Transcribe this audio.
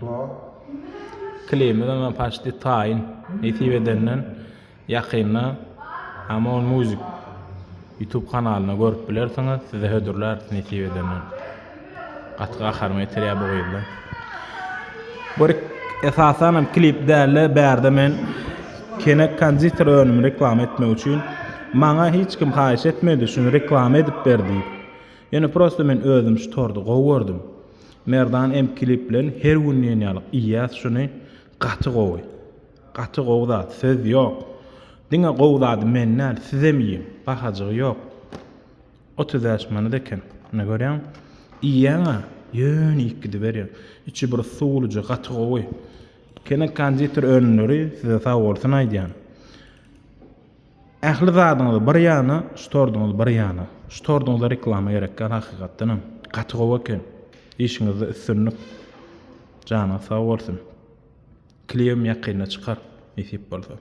Ýöne. Klibimiz paçti taýyn. Nesip edenden ýakynda Amon Music YouTube kanalynda görüp bilersiňiz. Size hödürläris nesip edenden. Gaty gaharymy getirýär bu gyzlar. Bu esasan hem klip dälde bärde men Kenek konditer önümi reklama etmek üçin maňa hiç kim haýyş etmedi şuny reklama edip ber diýip. Ýöne prosta men özüm şu tordy gowy gördüm. Merdan M klip bilen her gün diýen ýaly iýýäs şuny gaty gowy. Gaty gowy zat söz ýok. Diňe gowy zady men däl sizem iýiň bahajygy ýok. 35 manat eken. Ine görýäňmi? Iýýäň-ä, ýöne iýip gidiberýäň. Içi bir suwluja gaty gowy. Kenek konditer önümleri size sag bolsun aýdýan. Ähli zadyňyz bir ýana, şu torduňyz bir ýana. Şu torduňyza reklama gerek däl hakykatdanam. Gaty gowy eken. Işiňizde üstünlik. Janyňyz sag bolsun. Klibim ýakynda çykar, nesip bolsa.